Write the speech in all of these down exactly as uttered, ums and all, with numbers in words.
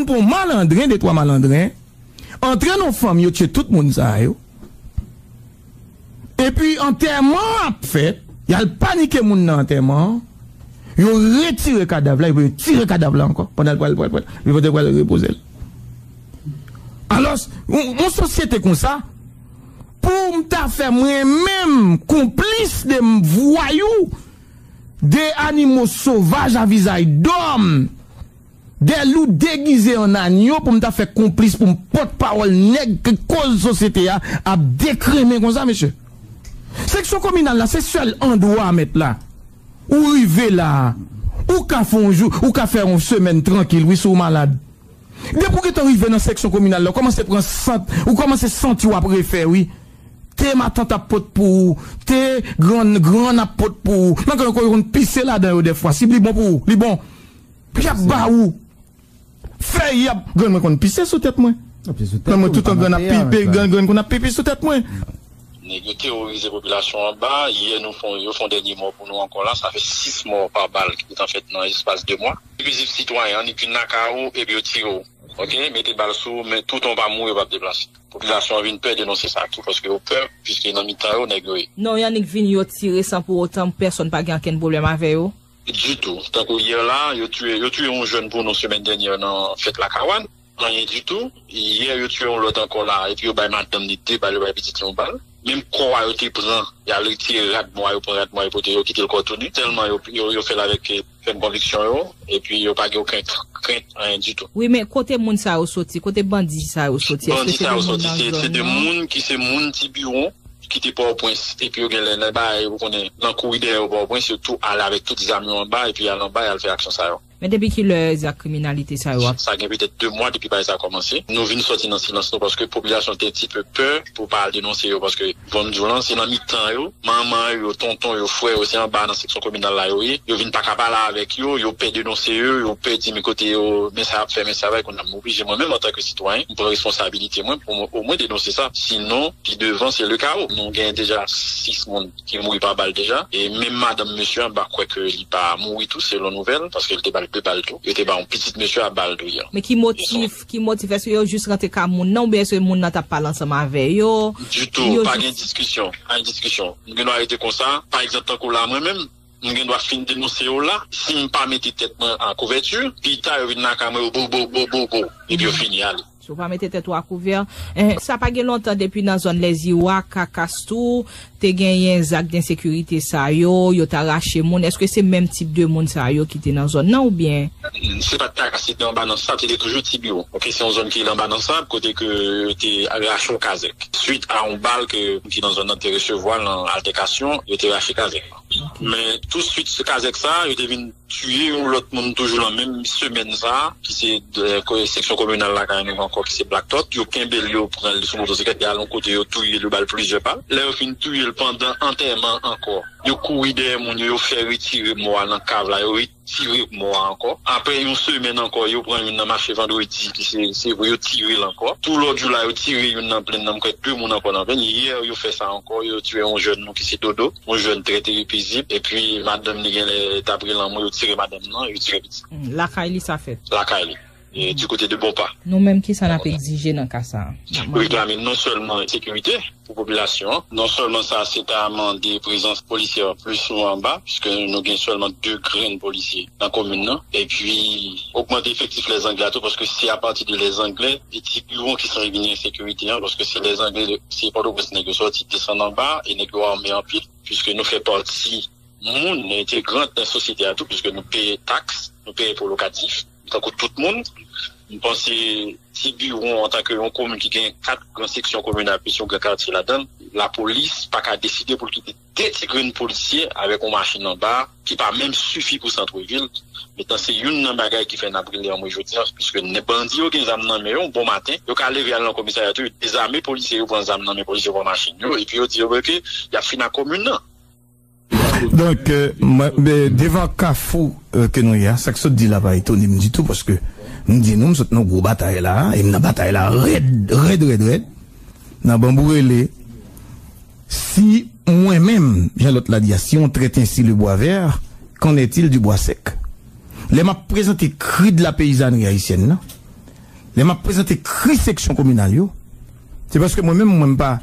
pran malandren, de twa malandren, antre nan fanm yo, tye tout moun sa yo. Epi antèman ap fèt, y al panike moun nan antèman an, yo retire kadav la, epi yo tire kadav la ankò, pandan l pral, pral, pral, yo te pral repoze l. Alò, yon, yon sosyete konsa, pou m ta fè mwen menm konplis de m vwayou, de animo sovaj a vizaj dòm, de lou degize an anyo pou m ta fè konplis pou m pòtpawòl nèg ke koz sosyete a ap dekrenmen konsa, mesye. Seksyon kominal la, se sèl andwa mèt la. Ou rive la, ou ka fè yon jou, ou ka fè yon semèn trankil, wi, si w malad. Depi w gentan rive nan seksyon kominal la, ou kòmanse pran sant, ou kòmanse santi w ap refè, wi. Te matant ap pot pou ou, te grann, grann ap pot pou ou. Nan kan yo konn pise ladan yo dèfwa, si li bon pou ou, li bon. Pou y ap ba ou. Fèy y ap, grann mwen konn pise sou tèt mwen. Grann mwen toutan grann ap pipe, grann, grann konn ap pipi sou tèt mwen. Nèg yo teworize popilasyon anba. Yè nou fon, yo fon dènye mò pou nou ankò la. Sa fè sis mò pa bal ki gentan fèt nan espas de mwa. Epi sitwayen an, li vin lakay ou, epi yo tire w. Ok, mete bal sou ou, men toutan w pa mouri, w p ap deplase. Popilasyon an vin pè denonse sa tou, paske yo pè, piske nan mitan yo, nèg yo ye. Non, y annik vin, yo tire san pou otan pèsonn pa gen okenn pwoblèm avè yo. Ditou. Tankou yè la, yo tiye, yo tiye yon jèn pou nou semèn dènyè nan fèt Lakawan. Anyen ditou. Yè, yo tiye yon lòt ankò la, epi yo bay madanm li de bal, yo bay pitit li yon bal. Menm kò a yo te pran, y al retire rad mwa, yo pran rad mwa, yo pote, yo kite l kò tou ni. Tèlman yo, yo, yo fè l avèk, eh, fèm konviksyon yo, epi yo pa gen okenn krent, anyen ditou. Wi, men kote moun sa yo soti? Kote bandi sa yo soti? Èske se de moun nan zòn nan? Bandi sa yo soti, se, se de moun ki se moun Tibiwon, ki te Pòtoprens, epi yo genlè nan bagay, ou konnen, nan kouri dèyè yo Pòtoprens, yo tou ale avèk tout zam yo anba, epi al anba, y al fè aksyon sa yo. Men depi kilè zak kriminalite sa yo ap? Sa gen petèt de mwa depi bagay sa kòmanse. Nou vin sòti nan silans nou paske popilasyon te ti pe pè pou pa al denonse yo, paske bon m di w lan, se nan mitan yo, manman yo, tonton yo, frè yo, se anba nan seksyon kominal la yo ye. Yo vin pa ka pale avèk yo, yo pè denonse yo, yo pè di men kote yo, men sa y ap fè, men sa y ap fè, kounye a m oblije mwen menm antanke sitwayen, m pran responsabilite mwen pou mwen omwen denonse sa. Sinon, pi devan, se le kawo. Nou gen deja sis moun ki mouri pa bal deja. E menm madanm mesye an, m pa kwè ke li pa mouri tou, selon nouvèl, paske li te ba l de bal tou. Yo te ba yon pitit mesye a bal tou yè. Men ki motif, ki motif? Èske yo jis rantre ka moun nan, oubyen èske moun nan t ap pale ansanm avè yo? Ditou, pa gen diskisyon, pa gen diskisyon. M gen dwa rete konsa. Pa egzanp, tankou la, mwen menm, m gen dwa fin denonse yo la. Si m pa mete tèt mwen an kouvèti, pita yo vin lakay mwen, yo bo, bo, bo, bo, bo. Epi yo fini ale. Si w pa mete tèt ou a kouvè. Eh, sa pa gen lontan depi nan zòn Lèziwa, Kakastou, te genyen zak d ensekirite sa yo, yo ta rache moun. Èske se menm tip de moun sa yo ki te nan zòn nan oubyen? Se pa t ta ka, se te anba nan sab, se te toujou Tibiwon. Ok, se yon zòn ki anba nan sab, kote ke yo te rache yon kazèk. Swit a yon bal ke moun ki nan zòn nan te resevwa nan altèkasyon, yo te rache kazèk. Men touswit, se kazèk sa, yo te vin tiye yon lòt moun toujou nan menm semèn sa, ki se, eh, ko-, seksyon kominal lakay nou ankò, ki se Black Thought. Yo kenbe l, yo pran l sou motosiklèt, y al yon kote, yo touye l, yo ba l plizyè bal. Lè yo fin touye l pandan antèman ankò, yo kouri dèyè moun yo, yo fè retire mò a nan kav la, yo retire mò a ankò. Apre yon semèn ankò, yo pran youn nan mache Vandredi, ki se, se vre, yo tire l ankò. Tou lòt jou la, yo tire youn nan plenn nan, m kwè de moun ankò nan plenn. Yè, yo fè sa ankò, yo tiye yon jèn nou ki se Dodo, yon jèn trè, trè pezib, epi madanm li genlè t ap rele anmwe, yo tire madanm nan, yo tire pitit. Hmm, lakay li sa fèt? Lakay li. E, di kote de Bonpa. Nou menm, kisa n ap egzije nan ka sa a? N ap mande. Reklame non sèlman sekirite pou popilasyon an, non sèlman sa, se ta mande prezans polisyè plis souvan anba, piske nou gen sèlman de grenn polisye nan komin nan, epi ogmante efektif lèzangle a tou, paske se apati de lèzangle e Tibiwon ki sanse vini ensekirite an, paske se lèzangle, se Pòtoprens nèg yo sòti desann anba, e nèg yo ame anpil, piske nou fè pati moun entegrant nan sosyete a tou, piske nou peye taks, nou peye enpo lokatif, tankou tout moun. M panse Tibiwon, antanke yon komin ki gen kat gran seksyon kominal, plis yon gran katye ladan l, lapolis pa ka deside pou l kite de ti grenn polisye avèk yon machin anba, ki pa menm sifi pou santvil. Mentnan, se youn nan bagay ki fè n ap rele anmwe jodi a, piske nèg bandi yo gen zam nan men yo, bon maten, yo ka leve al nan komisarya tou, yo dezame polisye yo, pran zam nan men polisye yo, pran machin yo, epi yo di yo ke y ap fin ak komin nan. Donk, euh, mwen, men devan kafou, euh, ke nou ye a, sa k sot di la pa etone m ditou, paske m di nou, m sot nan gwo batay la, e m nan batay la rèd, rèd, rèd, rèd. Nan Banbou Rele, si mwen menm, jan lòt la di a, si on traite ainsi le bois vert, qu'en est-il du bois sec? Lè m ap prezante cri de la paysannerie haïtienne nan, Lè m ap prezante kri seksyon kominal yo, se paske mwen menm, mwen m pa,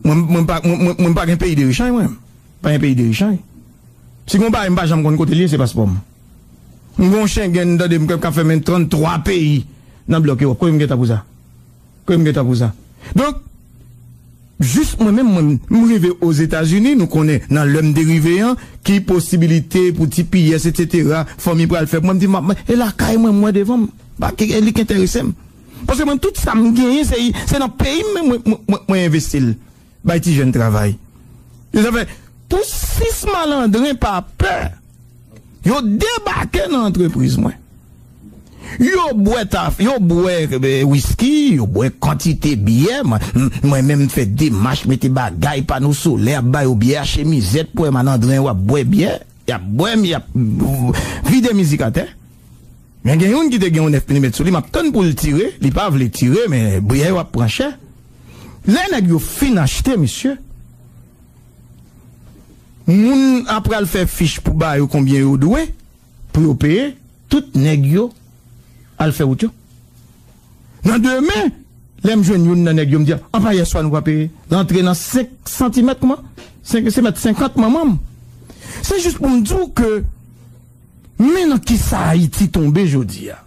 mwen, mwen pa, mwen, mwen, mwen pa gen peyi de rechanj, mwen. Pa gen peyi de rechanj. Si gen yon bagay m pa janm konn kote l ye, se paspò m. M gen yon Schengen, tande m, k ap fè men tranntwa peyi nan blòk Ewòp. Kote m gen tan pou sa? Kote m gen tan pou sa? Donk, jis mwen menm, mwen, m rive Ozetazini, nou konnen nan lè m te rive an, ki posibilite pou T P S, etsetera, fanmi pral fè pou mwen, m di, "M ap, e lakay mwen, m wè devan m, pa ki, e li k enterese m." Paske mwen, tout sa m genyen, se, se nan peyi m, mwen, mwen, mwen, mwen envesti l, bay ti jèn travay. E sa fè, pou sis malandren pa pè, yo debake nan antrepriz mwen. Yo bwè taf, yo bwè, eh, wiski, yo bwè kantite byè. Mwen, m- mwen menm fè demach, mete bagay, pano solè, ap ba yo byè, achte mizèt, pou wè malandren yo ap bwè byè. Y ap bwè, m, y ap vide mizik atè. Men gen youn ki te gen yon nèf milimèt sou li, m ap tann pou l tire, li pa vle tire, men byè yo ap pran chè. Lè nèg yo fin achte, mesye, moun ap pral fè fich pou ba yo konbyen yo dwe, pou yo peye, tout nèg yo al fè wout yo. Nan demen, lè m jwenn youn nan nèg yo, m di, "Anpa yèswa nou pa peye." L antre nan senk santimèt kòman? Senk santimèt senkant manman m. Se jis pou m di w ke, men nan kisa Ayiti tonbe jodi a.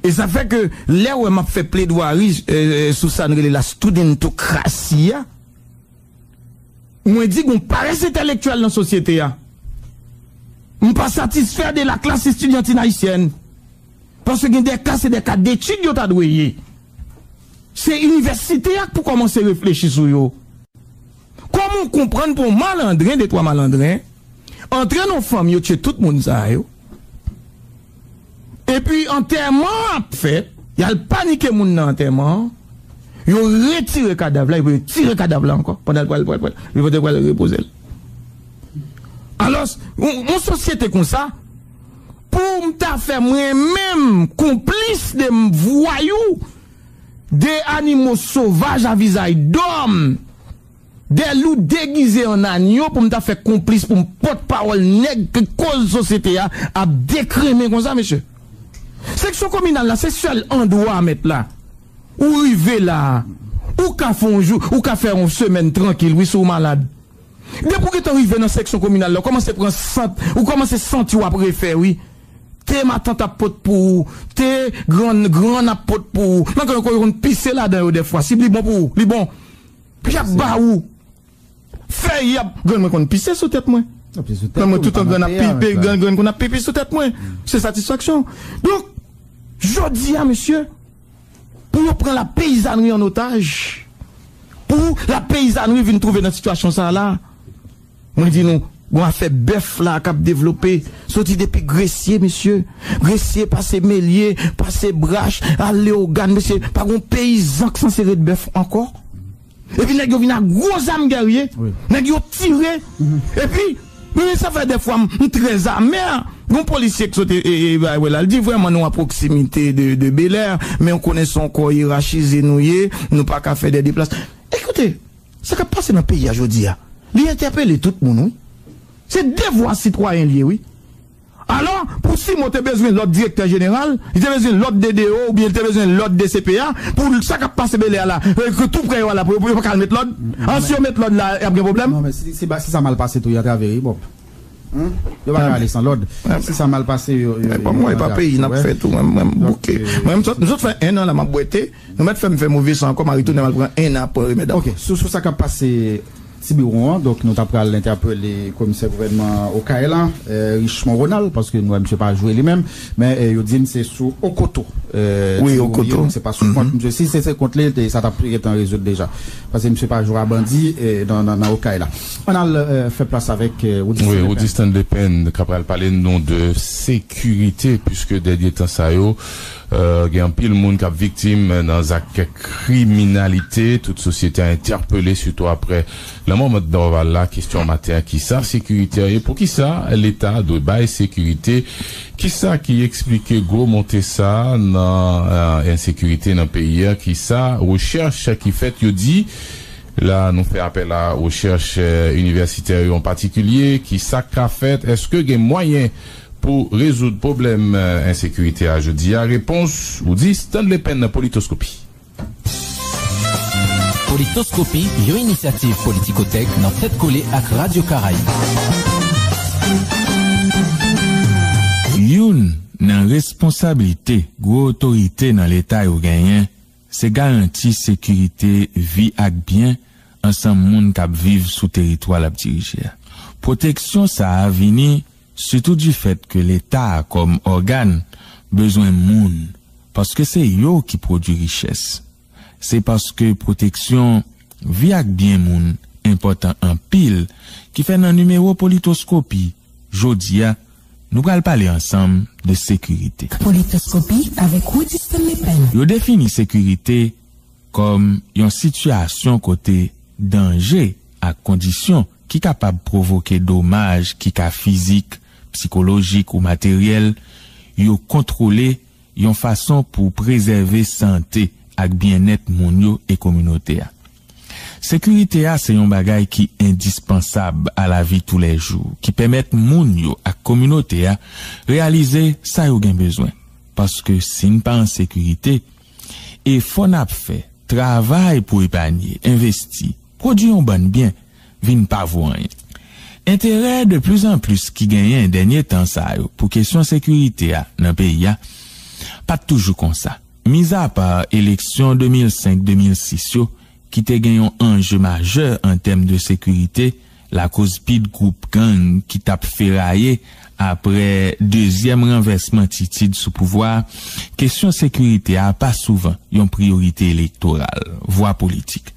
E sa fè ke lè w wè m ap fè pledwari, eh, sou sa n rele la studentokrasi a, mwen di gon parès entèlektyèl nan sosyete a. M pa satisfè de la classe estudiantine haïtienne. Paske gen de ka, se de ka detid yo ta dwe ye. Se inivèsite a k pou kòmanse reflechi sou yo. Kòman w konprann pou yon malandren, de twa malandren, antre nan fanmi yo, tye tout moun sa yo? Epi antèman an ap fèt, y al panike moun nan antèman an, yo retire kadav la, epi yo tire kadav la ankò, pandan l pral, pral, pral, li pote pral repoze l. Alòs, yon, yon sosyete konsa, pou m ta fè mwen menm konplis de m vwayou, de animo sovaj a vizaj dòm, de lou degize an anyo pou m ta fè konplis pou m pòtpawòl nèg ki koz sosyete a ap dekrenmen konsa, mesye. Seksyon kominal la, se sèl andwa, mèt la. Ou rive la, ou ka fè yon jou, ou ka fè yon semèn trankil, wi, si w malad. Depi w gentan rive nan seksyon kominal la, w kòmanse pran sant, ou kòmanse santi w ap refè, wi. Te matant ap pot pou ou, te grann, grann ap pot pou ou. Nan kay yo konn pise ladan yo dèfwa. Si li bon pou ou, li bon. Pi ap ba ou. Fèy ap, grann mwen konn pise sou tèt mwen. Grann mwen toutan grann ap pipe, grann, grann konn ap pipi sou tèt mwen. Se satisfaksyon. Donk, jodi a, mesye, pou yo pran lapeyizanri an otaj, pou lapeyizanri vin twouve nan sitiyasyon sa a la, mwen di nou, gon afè bèf la k ap devlope, soti depi Gresye, mesye. Gresye, pase Melye, pase Brach, al Leyogàn, mesye. Pa gon peyizan k sanse ret bèf ankò. Epi nèg yo vin ak gwo zam gèrye. Wi. Nèg yo tire. Mhm. Epi, men sa fè dèfwa m, m trè amè. Gon polisye k sot e, e, e, bay wè la. L di vrèman nou an pwoksimite de, de Belè, men w konnen se yon kò yerachize nou ye, nou pa ka fè de deplas. Ekoute, sa k ap pase nan peyi a jodi a, li entèpele tout moun, wi. Se devwa sitwayen l ye, wi. Alò, pou Simon te bezwen lòd direktè jeneral, li te bezwen lòd D D O oubyen li te bezwen lòd D C P A, pou sa k ap pase Belè a la, e, ke tou prè yo a la, pou yo, pou yo pa ka al met lòd? An, si yo met lòd la, y ap gen pwoblèm? Non, men si, si, si sa mal pase tou, y atravè, wi, Bob. Hein? Yo pa ka ale san lòd. Si sa mal pase, yo, yo, yo atravè. Mwen, pa peyi n ap fè tou, mwen, mwen, m bouke. Mwen, m sot, m sot fè en an la, m ap bwete. Nou mèt fè m fè move san ankò, m a retounen, m al pran en an pou remèd ankò. Ok, sou, sou sa k ap pase Tibiwon an, donk nou ta pral entèpele komisè gouvènman Okay la, eh, Richemond Ronald, paske nou wè misye pa jwe li menm, men, eh, yo di m se sou Okoto, eh, Tibiwon ye, donk se pa sou kont misye. Si se, se kont li, te, sa t ap gentan rezoud deja. Paske misye pa jwe a bandi, eh, nan, nan, nan Okay la. Ann al, eh, fè plas avèk, eh, Rudy Stanley Pen. Wi, Rudy Stanley Pen, k ap pral pale nou de sekirite, piske dènye tan sa yo, Euh, gen anpil moun k ap viktim nan zak kriminalite. Tout sosyete a entèpele, sitou aprè lanmò Mèt Dorval la. Kesyon maten an, kisa sekirite a ye? Poukisa Leta dwe bay sekirite? Kisa ki eksplike gwo monte sa nan, euh, ensekirite nan peyi a? Kisa rechèch ki fèt yo di? La, nou fè apèl a rechèch, euh, inivèsitè yo an patikilye. Kisa k ka fèt? Èske gen mwayen Pou rezoud pwoblèm, eh, ensekirite a jodi a, repons, ou di Stanley Penn nan Politoskopi. Politoskopi, yon inisyativ Politikotèk nan tèt kole ak Radyo Karayib. Youn nan responsablite gwo otorite nan Leta yo genyen, se garanti sekirite vi ak byen ansanm moun k ap viv sou teritwa l ap dirije a. Pwoteksyon sa a vini sitou difèt ke Leta a kòm ògàn bezwen moun, paske se yo ki pwodui richès. Se paske pwoteksyon vi ak byen moun enpòtan anpil ki fè nan nimewo Politoskopi jodi a, nou pral pale ansanm de sekirite. Politoskopi avèk Woody Stanley Penn. Yo defini sekirite kòm yon sitiyasyon kote danje ak kondisyon ki kapab pwovoke domaj ki ka fizik, sikolojik ou materyèl, yo kontwole yon fason pou prezève sante ak byennèt moun yo e kominote a. Sekirite a se yon bagay ki endispansab a lavi toulèjou, ki pèmèt moun yo ak kominote a reyalize sa yo gen bezwen. Paske si n pa an sekirite, efò n ap fè, travay pou epanye, envesti, pwodui yon bann byen, vin pa vo anyen. Enterè de plizanplis ki genyen dènye tan sa yo pou kesyon sekirite a nan peyi a pa t toujou konsa. Mizapa eleksyon de mil senk de mil sis yo, ki te gen yon anje majè an tèm de sekirite, lakoz pit gwoup gang ki t ap feraye apre dezyèm ranvèsman Titid sou pouvwa a, kesyon sekirite a pa souvan yon priyorite elektoral, vwa politik.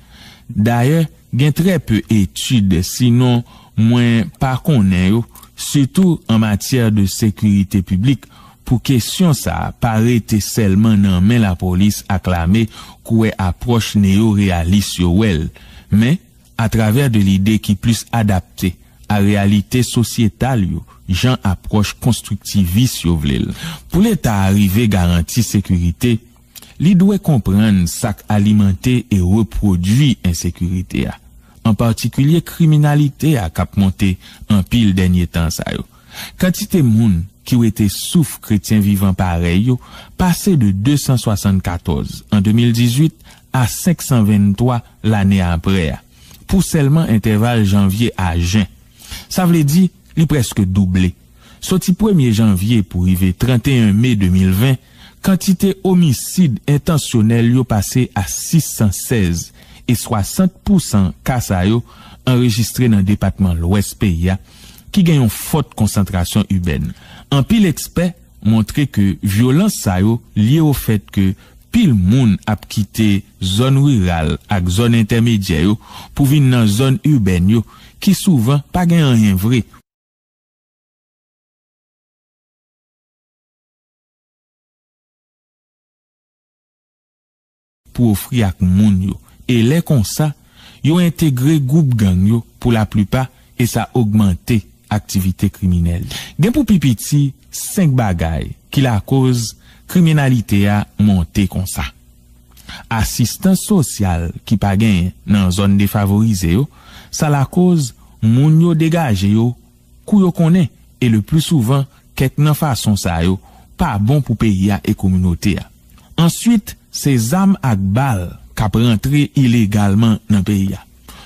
Dayè, gen trè pe etid, sinon mwen pa konnen yo, sitou an matyè de sekirite piblik, pou kesyon sa a pa rete sèlman nan men lapolis ak lame, kouwè apwòch neyo-reyalis yo wè l, men atravè de lide ki plis adapte a reyalite sosyetal yo, jan apwòch konstriktivis yo vle l. Pou Leta a rive garanti sekirite, li dwe konprann sa k alimante e repwodui ensekirite a, an patikilye kriminalite a k ap monte anpil dènye tan sa yo. Kantite moun ki rete souf kretyen vivan parèy yo pase de de san swasannkatòz an de mil dizuit a senk san venntwa lane apre a, pou sèlman entèval janvye a jen. Sa vle di, li prèske double. Soti premye janvye pou rive trannteyen me de mil ven, kantite omisid entansyonèl yo pase a sis san sèz, e swasant pousan ka sa yo anrejistre nan depatman Lwès peyi a, ki gen yon fòt konsantrasyon ibèn. Anpil ekspè montre ke vyolans sa yo lye ofèt ke pil moun ap kite zòn riral ak zòn entèmedyè yo pou vin nan zòn ibèn yo, ki souvan pa gen anyen vre pou ofri ak moun yo. E lè konsa, yo entegre gwoup gang yo pou laplipa, e sa ogmante aktivite kriminèl. Gen pou pi piti senk bagay ki lakoz kriminalite a monte konsa. Asistans sosyal ki pa genyen nan zòn defavorize yo, sa lakoz moun yo degaje yo kou yo konnen, e le pli souvan, kèk nan fason sa yo pa bon pou peyi a e kominote a. Answit, se zam ak bal k ap rantre ilegalman nan peyi a.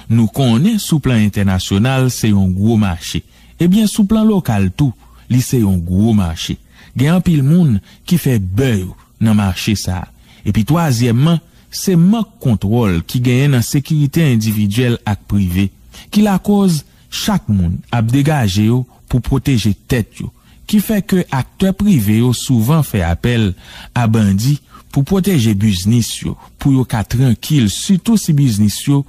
Nou konnen sou plan entènasyonal se yon gwo mache. Ebyen, sou plan lokal tou, li se yon gwo mache. Gen anpil moun ki fè bè yo nan mache sa a. Epi twazyèmman, se mank kontwòl ki genyen nan sekirite endividyèl ak prive, ki lakoz chak moun ap degaje yo pou pwoteje tèt yo, ki fè ke aktè prive yo souvan fè apèl a bandi pou pwoteje biznis yo, pou yo ka trankil, sitou si biznis yo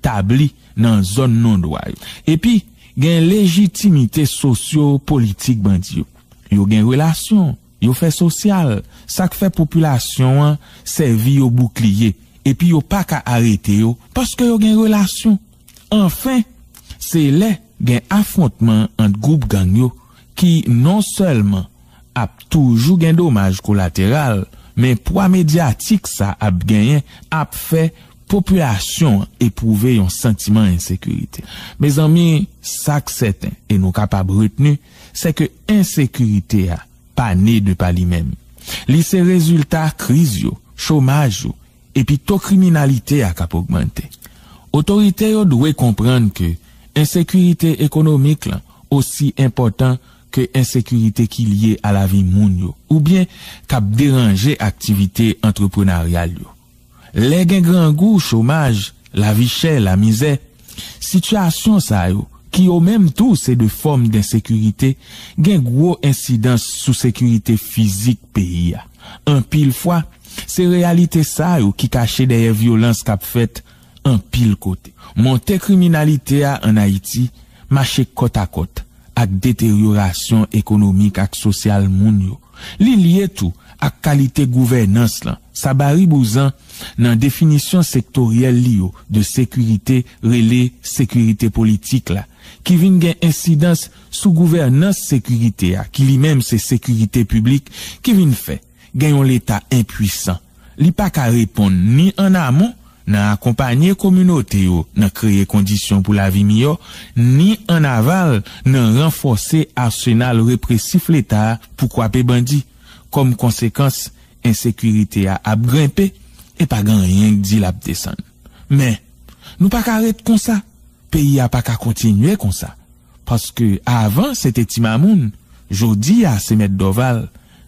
tabli nan zòn non dwa yo. Epi, gen lejitimite sosyo-politik bandi yo. Yo gen relasyon, yo fè sosyal, sa k fè popilasyon an sèvi yo boukliye, epi yo pa ka arete yo paske yo gen relasyon. Anfen, se lè gen afwontman ant gwoup gang yo ki non sèlman ap toujou gen domaj kolateral, men pwa medyatik sa ap genyen ap fè popilasyon an epwouve yon santiman ensekirite. Mezanmi, sa k sèten, e nou kapab retni, se ke ensekirite a pa ne de pa li menm. Li se rezilta kriz yo, chomaj yo, epi to kriminalite a k ap ogmante. Otorite yo dwe konprann ke ensekirite ekonomik lan osi enpòtan ke ensekirite ki lye a lavi moun yo, oubyen k ap deranje aktivite antreprenaryal yo. Lè gen grangou, chomaj, lavi chè, lamizè, sitiyasyon sa yo, ki yo menm tou se de fòm densekirite, gen gwo ensidans sou sekirite fizik peyi a. Anpil fwa, se reyalite sa yo ki kache dèyè vyolans k ap fèt anpil kote. Monte kriminalite a ann Ayiti mache kòtakòt ak deteryorasyon ekonomik ak sosyal moun yo. Li lye tou ak kalite gouvènans lan. Sa baribouzan nan definisyon sektoryèl li yo de sekirite rele sekirite politik la, ki vin gen ensidans sou gouvènans sekirite a, ki li menm se sekirite piblik, ki vin fè gen yon Leta enpwisan. Li pa ka reponn ni an amon nan akonpanye kominote yo nan kreye kondisyon pou lavi miyò, ni an aval nan ranfòse asenal represif Leta a pou kwape bandi. Kòm konsekans, ensekirite a ap grenpe e pa gen anyen k di l ap desann. Men, nou pa ka ret konsa. Peyi a pa ka kontinye konsa. Paske avan se te Ti Mamoun, jodi a se Mèt Dòval,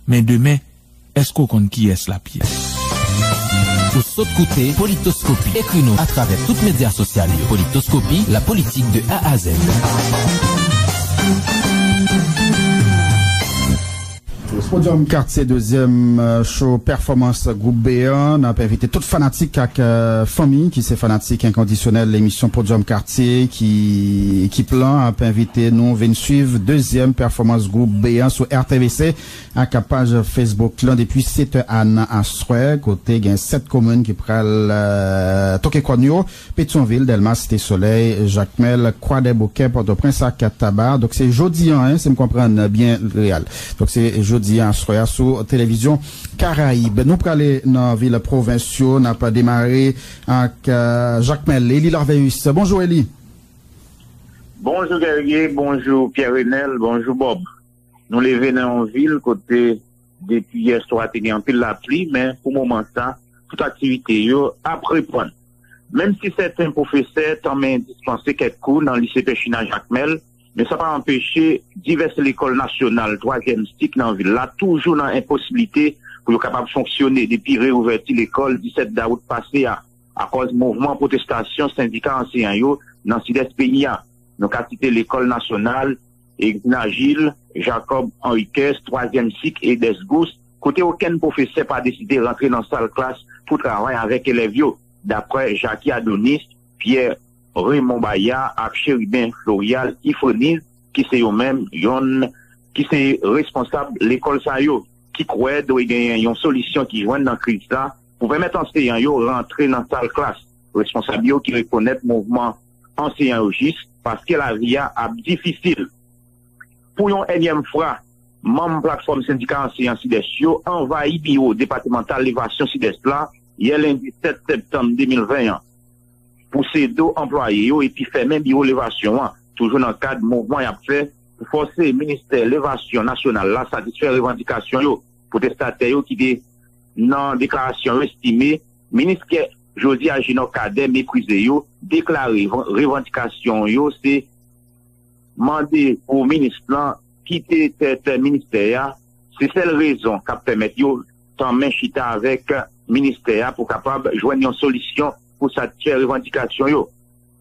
men demen, èske w konn kiyès l ap ye? Ou sot koute Politoskopi. Ekri nou atravè tout medya sosyal yo. Politoskopi, la politique de A à Z. Podium Quartier, dezyèm, euh, show pèfòmans gwoup B an. N ap envite tout fanatik ak, euh, fanmi ki se fanatik enkondisyonèl emisyon Podium Quartier, ki ekip lan ap envite nou vin swiv dezyèm pèfòmans gwoup B an sou R T V C ak paj Facebook lan depi sèt è a nan aswè, kote gen sèt komin ki pral, euh, toke kòn yo. Petyonvil, Dèlma, Site Solèy, Jakmèl, Kwadèboukè, Pòtoprens ak Taba. Donk, se jodi a, en, si m konprann byen, Real. Donk, se jodi a, aswè a, sou Televizyon Karayib. Nou prale nan vil pwovens yo, n ap demare ak, euh, Jakmèl, Eli Larveus. Bonjou, Eli. Bonjou, Guerrier. Bonjou, Pierre Renel. Bonjou, Bob. Nou leve nan yon vil kote, depi yè swa, te gen anpil lapli, men pou moman sa, tout aktivite yo ap reprann. Menm si sèten pwofesè tanmen dispanse kèk kou nan lise Pèchina Jakmèl, men sa pa anpeche divès lekòl nasyonal twazyèm sik nan vil la toujou nan enposiblite pou yo kapab fonksyone depi reouvèti lekòl disèt dawout pase a. Akòz mouvman pwotestasyon sendika anseyan yo nan sidès peyi a. Nou ka site Lekòl Nasyonal, Exina Gilles, Jacob Henriquez, twazyèm sik, Edes Gousse, kote okenn pwofesè pa deside rantre nan sal klas pou travay avèk elèv yo, daprè Jacky Adonis, Pierre Raymond Bayard ak Chérubin Florial Ifreniz, ki se yo menm yonn ki se responsab lekòl sa yo, ki kwè dwe genyen yon solisyon ki jwenn nan kriz la pou pèmèt anseyan yo rantre nan sal klas. Responsab yo ki rekonèt mouvman anseyan yo jis paske lavi a ap difisil. Pou yon ènyèm fwa, manm Platfòm Sendika Anseyan Sidès yo anvayi biwo depatmantal Levasyon Sidès la yè lendi sèt septanm de mil ven an pou sedo anplwaye yo epi fèmen biwo Levasyon an, toujou nan kad mouvman y ap fè pou fòse ministè Levasyon Nasyonal la satisfè revandikasyon yo. Pwotestatè yo ki te nan deklarasyon yo estime minis Pierre Josias Junior Cadet meprize yo, deklare van- revandikasyon yo se mande pou minis lan kite tèt ministè a, se sèl rezon k ap pèmèt yo tanmen chita avèk ministè a pou kapab jwenn yon solisyon pou satisfè revandikasyon yo.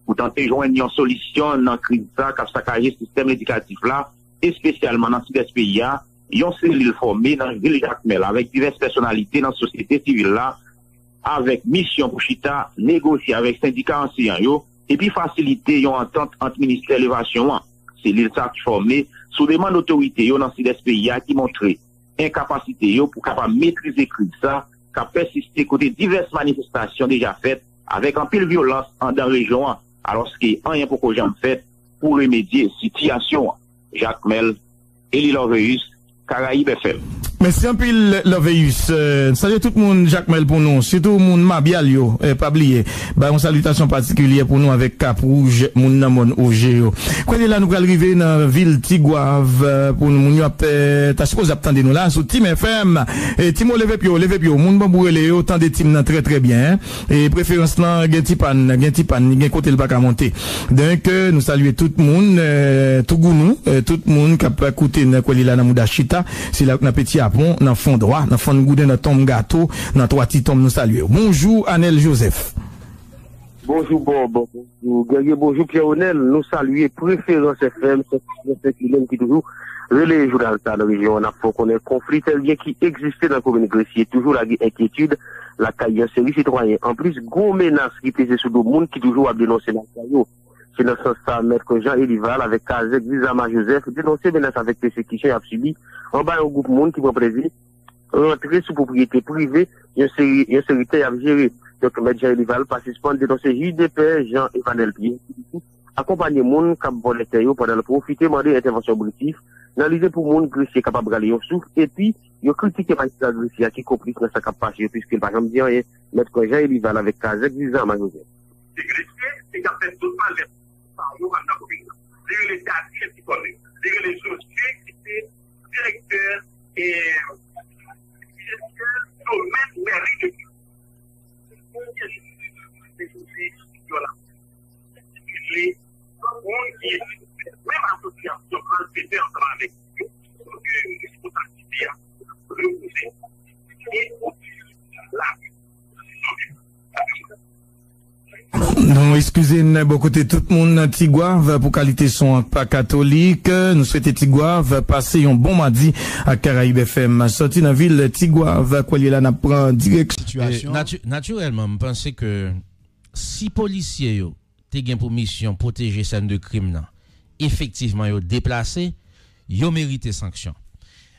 Pou tante jwenn yon solisyon nan kriz sa k ap sakaje sistèm edikatif la, espesyalman nan sidès peyi a, yon selil fòme nan vil Jakmèl avèk divès pèsonalite nan sosyete sivil la, avèk misyon pou chita negosye avèk sendika anseyan yo epi fasilite yon antant ant ministè Levasyon an. Selil sa ki fòme sou demann otorite yo nan sidès peyi a ki montre enkapasite yo pou kapab metrize kriz sa k ap pèsiste kote divès manifestasyon deja fèt avèk anpil vyolans anndan rejyon an, alòske anyen poko janm fèt pou remedye sitiyasyon an. Jakmèl, Eli Lorveus, Karayib F M. Mèsi anpil, Loveus. Euh, salye tout moun, Jakmèl pou nou, sitou moun Mabyal yo, eh, pa bliye. Bay yon salitasyon patikilye pou nou avèk Kap Wouj, moun nan Mòn Oje yo. Kwè li la, nou pral rive nan vil Tigwav, eh, pou nou, moun yo ap, eh, ta sipoze ap tande nou la, sou Tim F M. Eh, Timo, leve pye w, leve pye w. Moun Banbou rele yo, tande Tim nan trè, trè byen, en. E preferans lan, gen ti pàn, gen ti pàn, gen kote l pa ka monte. Donk, eh, nou salye tout moun, eh, Tougounou, eh, tout moun k ap koute n, kwè li la nan Mouda Chita. Se la k nan Peti Apon, nan Fondwa, nan Fann Gouden, nan Tonm Gato, nan Twa Ti Tonm, nou salye w. Bonjou, Anèl Jozèf. Bonjou, Bòb. Bonjou, Guerrier. Bonjou, Pierre Onel. Nou salye Preferans F M, senk senk Limèn ki toujou releye jounal sa nan rejyon an. N ap fè w konnen konfli tèren ki egziste nan komin Gresye toujou lage enkyetid lakay yon seri sitwayen. Anplis, gwo menas ki peze sou do moun ki toujou ap denonse lakay yo. Se nan sans sa, Mèt Jean Elival avèk Kazèk Zizama Joseph denonse menas avèk pèsekisyon y ap sibi anba yon gwoup moun ki pran plezi rantre sou pwopriyete prive yon seri, yon seri tè y ap jere. Donk, Mèt Jean Elival pa sispann denonse jij de pè Jean Evanel Pierre, ki di tou akonpanye moun k ap vòlè tè yo pandan l pwofite mande entèvansyon Britif nan lide pou moun Gresye kapab rale yon souf, epi yo kritike majistra Gresye a ki konplis nan sa k ap pase yo, piske l pa janm di anyen. Mèt Jean Elival avèk Kazèk Zizama Joseph. Li rele Gradyen ki kònnen. Li rele Josue ki se direktè e direktè domèn mèri de Li moun ki menm asosyasyon an te fè ansanm avèk yo, pou ke responsabilite a repoze e osi la Nou eskize n bò kote tout moun nan Tigwav pou kalite son an k pa katolik. Nou swete Tigwav pase yon bon madi ak Karayib F M. Sòti nan vil Tigwav, kwè li la n ap pran direksyon. Sitiyasyon. Nati- natirèlman, m panse ke si polisye yo te gen pou misyon pwoteje sèn de krim nan, efektivman yo deplase, yo merite sanksyon.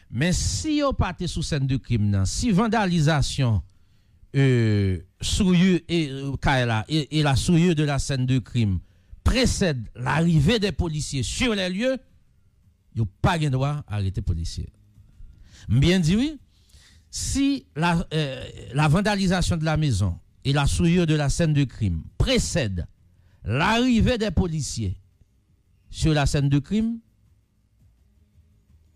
Men si yo pa te sou sèn de krim nan, si vandalizasyon euh, souillure et, euh, kay la et, et la souillure de la scène de crime précède l'arrivée des policiers sur les lieux, yo pa gen dwa arete polisye. M byen di wi, si la, euh, la vandalisation de la maison et la souillure de la scène de crime précède l'arrivée des policiers sur la scène de crime,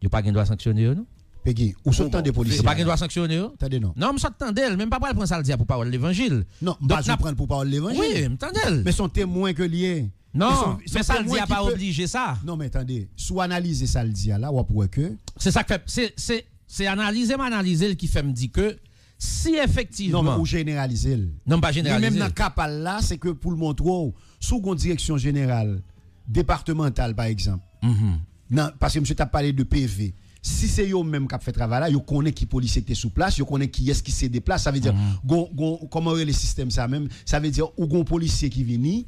yo pa gen dwa sanksyone yo, non? Pegi, ou sot tande polisye a la? Yo pa gen dwa sanksyone yo? Tande non. Non, m sot tande l, men m pa pral pran sa l di a pou pawòl levanjil. Non, m pa di w pran l pou pawòl levanjil. Wi, m tande l. Men se yon temwen ke l ye. Non, men sa l di a pa oblije sa. Non, men tande, si w analize sa l di a la, w ap wè ke. Se sa k fè, se, se, se analize m analize l ki fè m di ke si efektivman. Non, men ou jeneralize l. Non, m pa jeneralize. Li menm nan ka pa l la, se ke pou l montre w, si w gon direksyon jeneral, depatmantal, pa egzanp, nan, paske misye t ap pale de P V. Si se yo menm k ap fè travay la, yo konnen ki polisye ki te sou plas, yo konnen kiyès ki sede plas. Sa vle di, gon, gon, kòman yo rele sistèm sa menm? Sa vle di, ou gon polisye ki vini,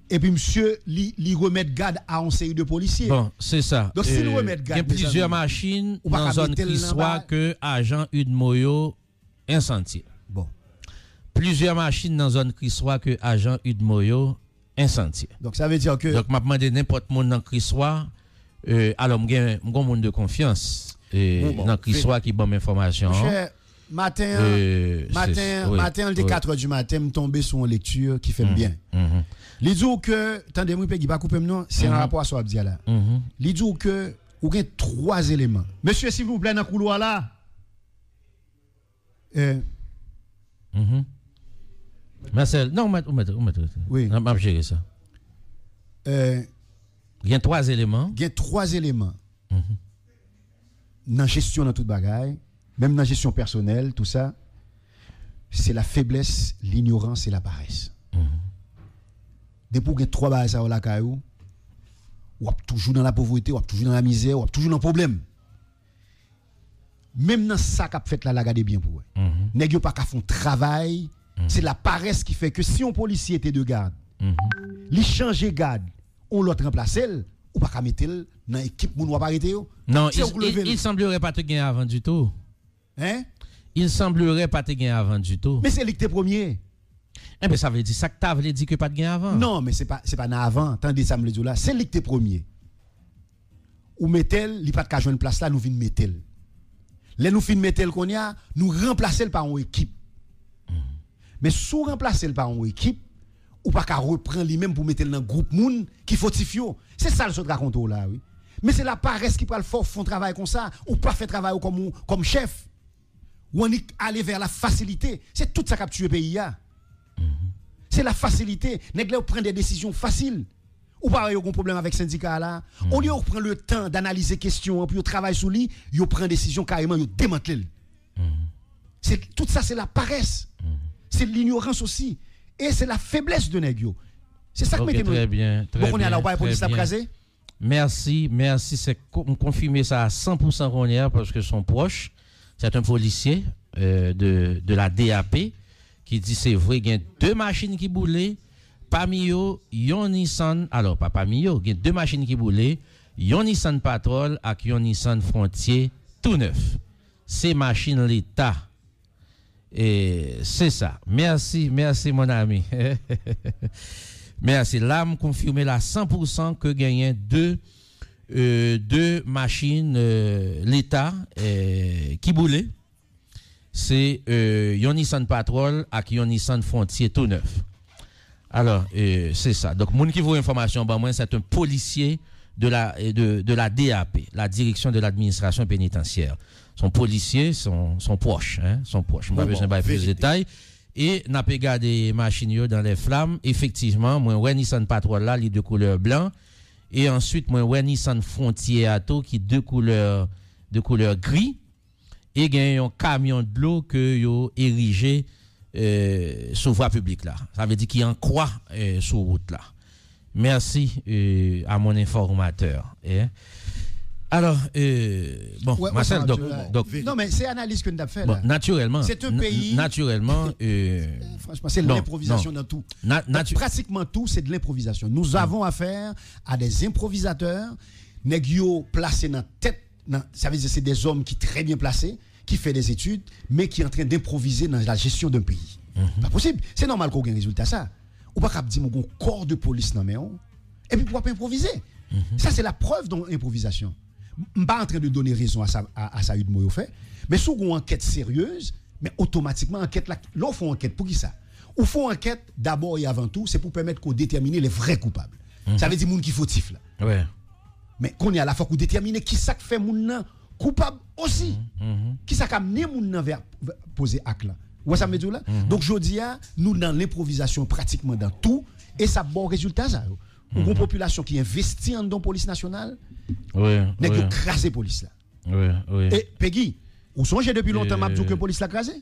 epi misye, li, li remèt gad a yon seri de polisye. Bon, se sa. Donk, si l remèt gad, gen plizyè machin nan zòn Kriswa ke ajan UDMO yo ensantye. Bon. Plizyè machin nan zòn Kriswa ke ajan UDMO yo ensantye. Donk, sa vle di ke. Donk, m ap mande nenpòt moun nan Kriswa, euh, alò, m gen, m gon moun de konfyans, euh, nan Kriswa ki ban m enfòmasyon an. Monchè, maten an, maten an, maten an, li te katrè di maten, m tonbe sou yon lekti ki fè m byen. Li di w ke, tande m wi, Pegi, pa koupe m non, se an rapò a sa w ap di a la. Li di w ke ou gen twa eleman. Mesye, silvouplè, nan koulwa la. Eh. Marcel, non, ou mèt, ou mèt, ou mèt rete. Wi. M ap, m ap jere sa. Eh. Gen twa eleman. Gen twa eleman. Nan jesyon, nan tout bagay, menm nan jesyon pèsonèl, tou sa, se la feblès, linyorans e la parès. Depi w gen twa bagay sa yo lakay ou, w ap toujou nan lapovrete, w ap toujou nan lamizè, w ap toujou nan pwoblèm. Menm nan sa k ap fèt la, la gade byen pou wè. Nèg yo pa ka fè yon travay. Se laparès ki fè ke si yon polisye te de gad, li chanje gad, yon lòt ranplase l, ou pa ka mete l nan ekip moun w ap arete yo. Non, il, il semblerait pa te gen avan ditou. Hein? Il semblerait pa te gen avan ditou. Men se li k te premye. Enben, sa vle di, sa k ta vle di ke pa t gen avan? Non, men se pa, se pa nan avan. Tande sa m vle di w la. Se li k te premye. Ou mete l, li pa t ka jwenn plas la, nou vin mete l. Lè nou fin mete l kounye a, nou ranplase l pa yon ekip. Men si w ranplase l pa yon ekip, ou pa ka reprann li menm pou mete l nan gwoup moun ki fotif yo. Se sa l sot rakonte w la, wi. Men se laparès ki pral fè w fè yon travay konsa, ou pa fè travay ou kòm, kòm chèf. Ou annik ale vè la fasilite. Se tout sa k ap tiye peyi a. Se la fasilite. Nèg la yo pran de desizyon fasil. Ou pa wè yo gon pwoblèm avèk sendika a la? Olye yo pran le tan d analize kesyon an pou yo travay sou li, yo pran desizyon kareman, yo demantle l. Se, tout sa se laparès. Se linyorans osi. E se la feblès de nèg yo. Se sa k mete nou. Bon, kounye a la, ou pa wè polis la ap kraze? Mèsi, mèsi. Se, m konfime sa a san pou san kounye a, paske se yon pwòch, se yon polisye de, de la D A P, ki di se vre gen de machin ki boule, pami yo yon Nissan, alò pa pami yo, gen de machin ki boule, yon Nissan Patrol ak yon Nissan Frontier tou nèf. Se machin Leta. E se sa. Mèsi, mèsi mon ami. Mèsi. La m konfime la san pou san ke genyen de, de machin Leta ki boule. Se yon Nissan Patrol ak yon Nissan Frontier tou nèf. Alò, se sa. Donk, moun ki voye enfòmasyon ban mwen, se yon polisye de la, de, de la D A P, la Direction de l'Administration Pénitentiaire. Se yon polisye, se yon, se yon pwòch, hein, se yon pwòch. M pa bezwen bay plis detay. E n ape gade machin yo dans les flammes. Efektivman, mwen wè Nissan Patrol la, li de koulè blan. E answit, mwen wè Nissan Frontier a tou ki de koulè, de koulè gri. E gen yon kamyon dlo ke yo erije sou vwa piblik la. Sa vle di ki an kwa sou wout la. Merci à mon informateur. Alò, bon, Marcel, donk, donk, Non, men se analiz ke n t ap fè la. Naturèlman, C'est un pays, naturèlman, franchement, c'est de l'improvisation dans tout. Pratikman tou, se de lenprovizasyon. Nous avons affaire à des improvisateurs. Nèg yo plase nan tèt, nan, sa vle di se de zòm ki trè byen plase, ki fè de etid, men ki antren denprovize nan la jesyon d'un peyi. Pa posib. Se nòmal ke w gen rezilta sa. Ou pa kab di m ou gon kò de polis nan men w, epi pou w ap enprovize. Sa se la preuve de yon enpwovizasyon. M pa antren de done rezon a sa, a, a sa Udmo yo fè, men si w gon ankèt seryez, men otomatikman ankèt la, lè w fè yon ankèt, poukisa? Ou fè yon ankèt, dabò e avan tou, se pou pèmèt ke w detèmine les vrais coupables. Sa vle di moun ki fotif la. Men kounye a la, fòk ou detèmine kisa k fè moun nan koupab osi. Kisa k amenn moun nan vè, vè poze ak la. Ou wè sa m vle di w la? Donk, jodi a, nou nan lenpwovizasyon pratikman dan tou, e sa ap ba w rezilta sa yo. Ou gon popilasyon ki envesti anndan yon polis nasyonal, nèg yo kraze polis la. E, Pegi, ou sonje depi lontan m ap di w ke polis la kraze?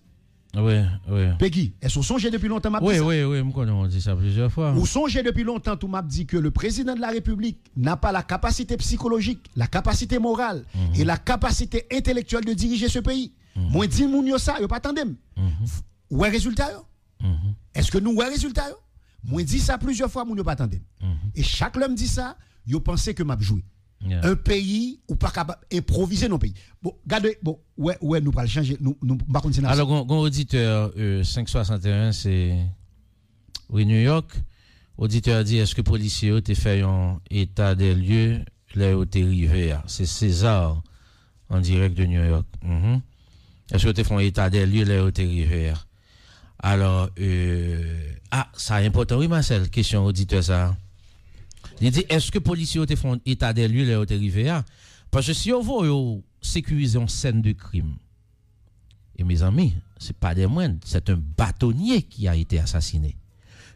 Pegi, èske w sonje depi lontan m ap di sa? Wi, wi, wi, m konnen w di sa plizyè fwa. Ou sonje depi lontan tou m ap di ke le président de la République n'a pas la capacité psychologique, la capacité morale et la capacité intellectuelle de diriger ce pays. Mwen di moun yo sa, yo pa tande m. Ou wè rezilta yo? Èske nou wè rezilta yo? Mwen di sa plizyè fwa, moun yo pa tande m. E chak lè m di sa, yo panse ke m ap jwe. Un peyi, ou pa kapab enpwovize nan peyi. Bon, gade, bon, wè, wè, nou pral chanje, nou, nou, m pa konn si n ap. Alò, gon, gon oditè, senk swasanteyen, se, wi, New York. Oditè a di, èske polisye yo te fè yon eta dè lye lè yo te rive a? Se César, en direct de New York. Èske yo te fè yon eta dè lye lè yo te rive a? Alò, euh, a, sa enpòtan wi, Marcel, kesyon oditè sa a. Li di, èske polisye yo te fè yon eta dè lye lè yo te rive a? Paske si yo voye w sekirize yon sèn de krim, e mezanmi, se pa dè mwen, c'est un bâtonnier qui a été assassiné.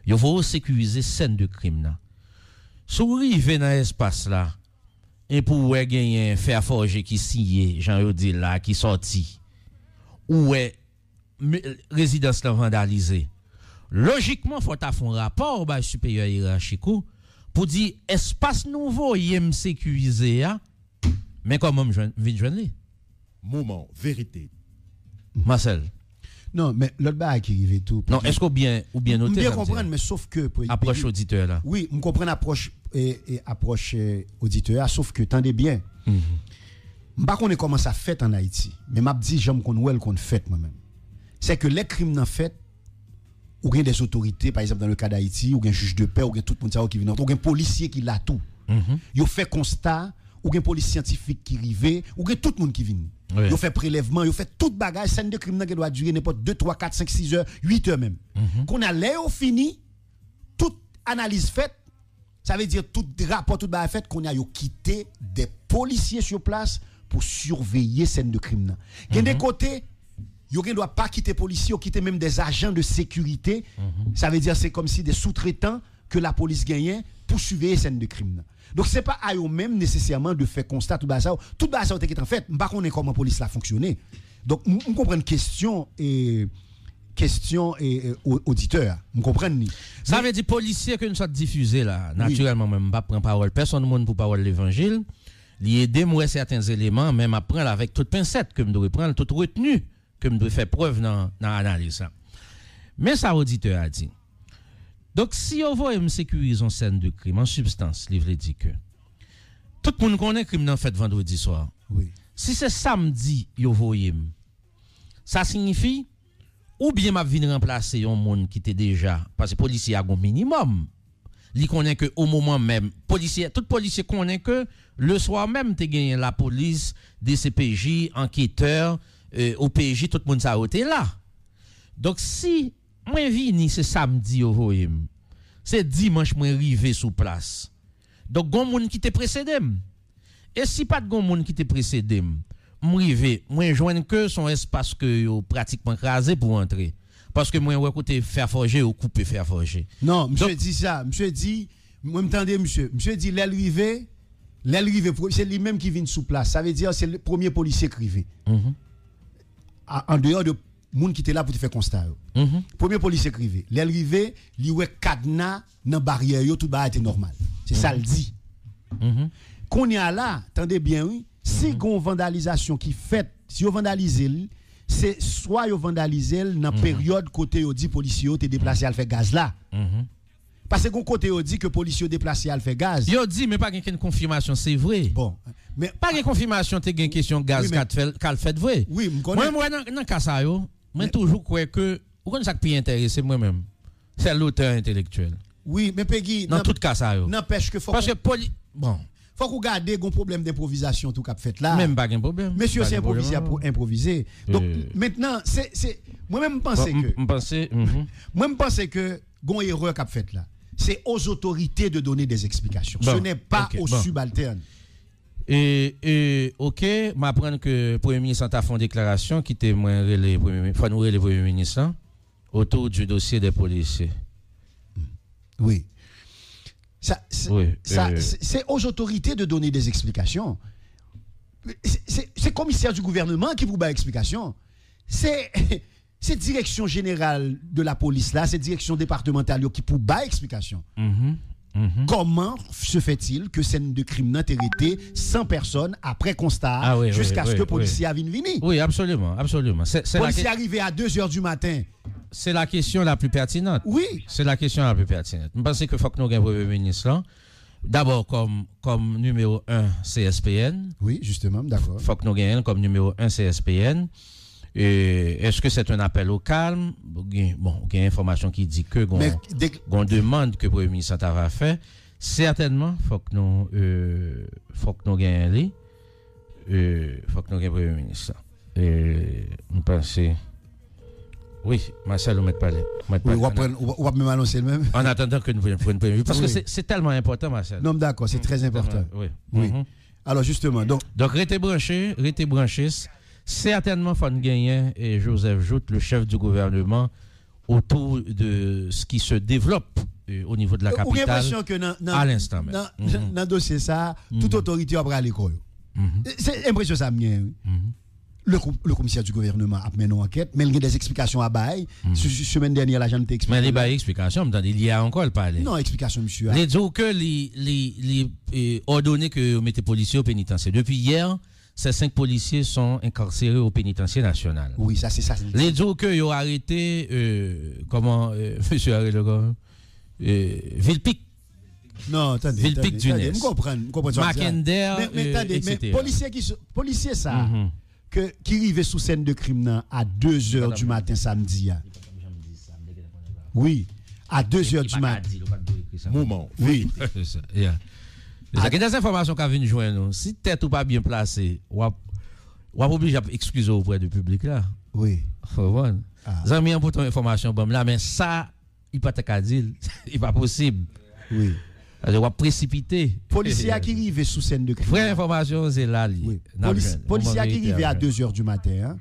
Yo voye w sekirize sèn de krim nan. Si w rive nan espas la, e pou w wè genyen fè fòje ki siye, jan yo di l la, ki sòti, ou wè rezidans lan vandalize. Lojikman, fò w ta fè yon rapò bay siperyè yerachik ou pou di, espas nou voye m sekirize a, men kòman m jwenn, vin jwenn li. Moman verite. Marcel. Non, men lòt bagay ki rive tou. Non, èske w byen, ou byen note sa m di a? M byen konprann, men sof ke pou apwòch oditè la. Wi, m konprann apwòch, e, e, apwòch oditè a, sof ke, tande byen. M pa konnen kòman sa fèt ann Ayiti, men m ap di jan m konn wè l konn fèt mwen menm. Sè ke lè krim nan fèt, ou gen dè otorite, pa egzanp, dans le cas d'Haïti, ou gen jij de pè, ou gen tout moun sa yo ki vin antre, ou gen polisye ki la tou. Yo fè konsta, ou gen polis syantifik ki rive, ou gen tout moun ki vini. Wi. Yo fè prelèvman, yo fè tout bagay. Sèn de krim nan gen dwa dire nenpòt de, twa, kat, senk, sis è, uit è menm. Mhm. Kounye a, lè yo fini, tout analiz fèt, sa vle di tout rapò, tout bagay fèt, kounye a, yo kite de polisye sou plas pou siveye sèn de krim nan. Gen de Mhm. kote, yo gen dwa pa kite polisye, yo kite menm de ajan de sekirite. Mhm. Sa vle di, se kòmsi de soutretan ke lapolis genyen pou siveye sèn de krim nan. Donk, se pa a yo menm nesesèman de fè konsta tout bagay sa yo. Tout bagay sa yo te gentan fèt. M pa konnen kòman polis la fonksyone. Donk, m, m konprann kesyon, e, kesyon, e, e, o-, oditè a. M konprann li. Sa Men vle di polisye ke nou sot difize la, Wi. natirèlman, mwen, m p ap pran pawòl pèsonn moun pou pawòl levanjil. Li ede m wè sèten eleman, men m ap pran l avèk tout pensèt ke m dwe pran l, tout retni ke m dwe fè prèv nan, nan analiz la. Men sa oditè a di. Donk, si yo voye m sekirize yon sèn de krim, an sibstans, li vle di ke tout moun konnen krim nan fèt vandredi swa. Wi. Si se samdi yo voye m, sa siyifi, oubyen m ap vin ranplase yon moun ki te deja, paske polisye a gon minimòm. Li konnen ke o moman menm, polisye, tout polisye konnen ke le swa menm te genyen lapolis, D C P J, anketè, e, O P J, tout moun sa yo te la. Donk, si mwen vini, se samdi yo voye m, se dimanch mwen rive sou plas. Donk, gon moun ki te presede m. E si pa t gon moun ki te presede m, m rive, mwen jwenn ke se yon espas ke yo pratikman kraze pou antre. Paske mwen wè kote fè fòje, yo koupe fè fòje. Non, misye Donk, di sa. Misye di, mwen m tande misye. Misye di, lè l rive, lè l rive, pre- se li menm ki vin sou plas. Sa vle di, se le- premye polisye k rive. Mhm. A- an deyò de moun ki te la pou te fè konsta yo. Mhm. Premye polisye k rive. Lè l rive, li wè kadna nan baryè yo, tout bagay te nòmal. Se sa l di. Mhm. Kounye a la, tande byen, wi, si Mhm. gon vandalizasyon ki fèt, si yo vandalize l, se swa yo vandalize l nan Mhm. peryòd kote yo di polisye yo te deplase al fè gaz la. Mhm. Paske gon kote yo di ke polisye yo deplase al fè gaz. Yo di, men pa gen kenn konfimasyon, se vre. Bon, men Pa gen konfimasyon, te gen kesyon gaz Wi, men k al fè- k al fèt vre. Wi, m konnen. Mwen, mwen, nan, nan ka sa yo, mwen Men toujou kwè ke, ou konn sa k pi enterese mwen menm, se lotè entelektyèl. Wi, men Pegi, Nan nan- tout ka sa yo. N'empêche que fòk Paske ou- poli- bon. Fòk ou gade gon pwoblèm denpwovizasyon tou k ap fèt la. Men m pa gen pwoblèm. Mesye, M pa se gen enpwovize pwoblèm, ap non. enpwovize. Donk, Euh. mentnan, se, se, mwen menm, m panse Bon, m- ke, m panse, mhm. mwen, m panse ke gon erè k ap fèt la. C'est aux autorités de donner des explications. Ce Bon, n'est pas ok, aux bon. subalternes. E, e, ok, m aprann ke Premye Minis lan ta fè yon deklarasyon, kite mwen rele Premye Mi- fò nou rele Premye Minis lan, autour du dossier des policiers. Wi. Sa, se, Wi, sa, euh. se, se aux autorités de donner des explications. Se, se, se komisè du gouvènman ki pou bay eksplikasyon. Se, se direksyon jeneral de la polis la, se direksyon depatmantal yo ki pou bay eksplikasyon. Mhm, mhm. Comment se fait-il que scène de crime nan te rete san pèsòn apre konsta a, Ah, wi, wi, jiskaske wi, polisye wi. a vin vini? Wi, absoliman, absoliman. Se, se la Polisye ke- a rive a deux heures du matin. C'est la question la plus pertinente. Wi. C'est la question la plus pertinente. M panse ke fòk nou gen Premye Minis lan. Dabò, kòm, kòm nimewo en C S P N. Wi, justement, m dakò. Fòk nou genyen l kòm nimewo en C S P N. E, est-ce que c'est un appel au calme? Gen, bon, gen enfòmasyon ki di ke gon, Men, dek- gon demann ke Premye Minis lan ta va fè. Sètènman, fòk nou, euh, fòk nou genyen li. Euh, fòk nou gen Premye Minis lan. Euh, m panse. Wi, Marcel, ou mèt pale. Ou mèt Wi, pale. w ap pran, w ap, w ap menm anonse l menm? An atandan ke nou pran, pran Premye Minis. Paske Wi. se, se tèlman enpòtan, Marcel. Non, m dakò, se trè enpòtan. Wi. Wi. Mhm. Alò, jisteman, donk, Donk, rete branche, rete branche. Sètènman, fò n genyen, e, Joseph Jouthe, le chef du gouvernement, autour de ce qui se développe, euh, au niveau de la Ou gen capitale enpresyon ke nan, nan, à l'instant même. nan, Mhm. nan dosye sa, tout Mhm. otorite yo ap rale kò yo. Mhm. Se enpresyon sa m genyen, wi. Mhm. Le, co- le commissaire du gouvernement ap mennen yon ankèt, men l gen des explications a bay. Mhm. Se- se- Semèn dènyè la, jan m te eksplike Men li la. bay eksplikasyon, m tande li a ankò, l pale. Non, eksplikasyon misye a. Li di w ke li, li, li, eh, òdone ke yo mete polisye o penitansye. Depi yè, ces cinq policiers sont incarcérés au pénitencier national. Wi, sa se sa. Li di w ke yo arete, euh, kòman, euh, mesye a rele ankò? Euh, Vilpic. Non, tande, Vilpic tande, tande. Dunes. M konprann, m konprann sa w ap di a. Mackander, Men, men euh, tande, men et cetera. polisye ki sou- polisye sa a, Mhm. ke, ki rive sou sèn de krim nan a deux heures du matin samdi a. Wi, a deux heures du matin. Moman. Wi. Yeah. Gen des enfòmasyon ka vin jwenn ou. Si tèt ou pa byen plase, w ap w ap oblije ap eskize w oprè de piblik la. Wi. Ou konprann? Ah. Zanmi an pote yon enfòmasyon ban m la, men sa, li pa t ka di l. Li pa posib. Wi. Paske w ap presipite. Polisye a ki rive sou sèn de krim. Vrè enfòmasyon, se la li. Wi. Polis- Polisye a ki rive a deux heures du matin, hein?